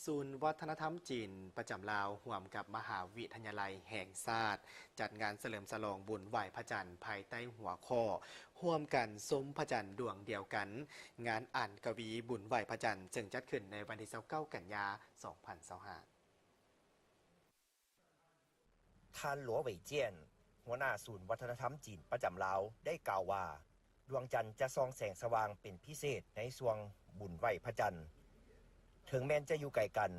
ສູນວັດທະນະທຳຈີນປະຈຳລາວ ຮ່ວມກັບມະຫາວິທະຍາໄລແຫ່ງຊາດ ຈັດງານສະເຫຼີມສະຫຼອງບຸນໄຫວ້ພະຈັນ ພາຍໃຕ້ຫົວຂໍ້ ຮ່ວມກັນຊົມພະຈັນດວງດຽວກັນ, ງານອ່ານກະວີບຸນໄຫວ້ພະຈັນ ເຊິ່ງຈັດຂຶ້ນໃນວັນທີຊາວເກົ້າ ກັນຍາ ສອງພັນຊາວຫ້າ. ທ່ານ ຫຼົວ ເຫວີຍຈຽນ ຫົວໜ້າສູນວັດທະນະທຳຈີນປະຈຳລາວ ໄດ້ກ່າວວ່າ ດວງຈັນຈະສ່ອງແສງສະຫວ່າງເປັນພິເສດໃນຊ່ວງບຸນໄຫວ້ພະຈັນ. ເຖິງແມ່ນຈະຢູ່ໄກກັນ,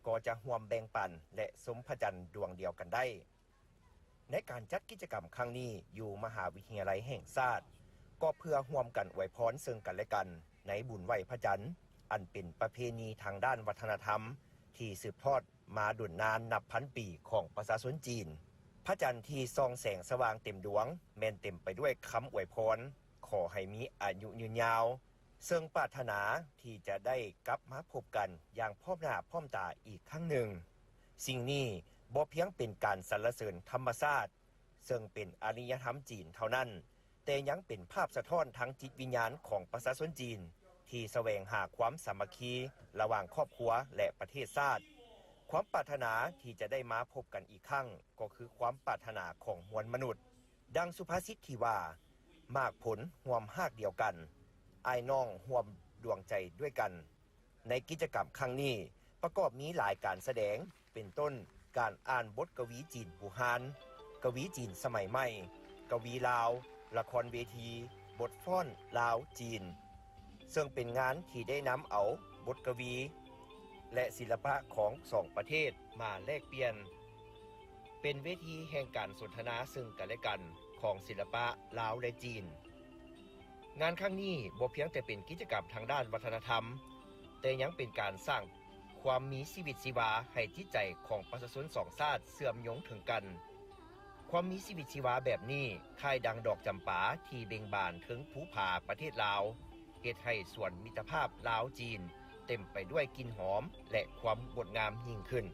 ກໍຈະຮ່ວມແບ່ງປັນ ແລະ ຊົມພະຈັນດວງດຽວກັນໄດ້. ໃນການຈັດກິດຈະກຳຄັ້ງນີ້ຢູ່ມະຫາວິທະຍາໄລແຫ່ງຊາດ, ກໍເພື່ອຮ່ວມກັນອວຍພອນເຊິ່ງກັນແລະກັນໃນບຸນໄຫວ້ພະຈັນ, ອັນເປັນປະເພນີທາງດ້ານວັດທະນະທຳທີ່ສືບທອດ ມາດົນນານນັບພັນປີຂອງປະຊາຊົນຈີນ. ພະຈັນທີ່ສ່ອງແສງສະຫວ່າງເຕັມດວງ ແມ່ນເຕັມໄປດ້ວຍຄຳອວຍພອນ ຂໍໃຫ້ມີອາຍຸຍືນຍາວ, ເຊິ່ງປາດຖະໜາທີ່ຈະໄດ້ກັບມາພົບກັນຢ່າງພ້ອມໜ້າພ້ອມຕາອີກຄັ້ງໜຶ່ງ. ສິ່ງນີ້ບໍ່ພຽງເປັນການສັນລະເສີນທຳມະຊາດ ເຊິ່ງເປັນອາລິຍະທຳຈີນເທົ່ານັ້ນ, ແຕ່ຍັງເປັນພາບສະທ້ອນທາງຈິດວິນຍານຂອງປະຊາຊົນຈີນ ທີ່ສະແຫວງຫາຄວາມສາມັກຄີລະຫວ່າງຄອບຄົວ ແລະ ປະເທດຊາດ. ຄວາມປາດຖະໜາທີ່ຈະໄດ້ມາພົບກັນອີກຄັ້ງ ກໍຄືຄວາມປາດຖະໜາຂອງມວນມະນຸດ. ດັ່ງສຸພາສິດທີ່ວ່າ, ໝາກຜົນຮ່ວມຮາກດຽວກັນ, ອ້າຍນ້ອງຮ່ວມດວງໃຈດ້ວຍກັນ. ໃນກິດຈະກຳຄັ້ງນີ້ ປະກອບມີຫຼາຍການສະແດງ ເປັນຕົ້ນ ການອ່ານບົດກະວີຈີນບູຮານ, ກະວີຈີນສະໄໝໃໝ່, ກະວີລາວ, ລະຄອນເວທີ, ບົດຟ້ອນລາວ-ຈີນ, ເຊິ່ງເປັນງານທີ່ໄດ້ນຳເອົາບົດກະວີ ແລະ ສິລະປະຂອງສອງປະເທດມາແລກປ່ຽນ, ເປັນເວທີແຫ່ງການສົນທະນາເຊິ່ງກັນແລະກັນຂອງສິລະປະລາວ ແລະ ຈີນ. ງານຄັ້ງນີ້ບໍ່ພຽງແຕ່ເປັນກິດຈະກຳທາງດ້ານວັດທະນະທຳ, ແຕ່ຍັງເປັນການສ້າງຄວາມມີຊີວິດຊີວາໃຫ້ຈິດໃຈຂອງປະຊາຊົນສອງຊາດເຊື່ອມໂຍງເຖິງກັນ. ຄວາມມີຊີວິດຊີວາແບບນີ້ຄ້າຍດັ່ງດອກຈຳປາທີ່ເບັ່ງບານເທິງພູຜາປະເທດລາວ, ເຮັດໃຫ້ສວນມິດຕະພາບລາວ-ຈີນເຕັມໄປດ້ວຍກິ່ນຫອມ ແລະ ຄວາມງົດງາມຍິ່ງຂຶ້ນ.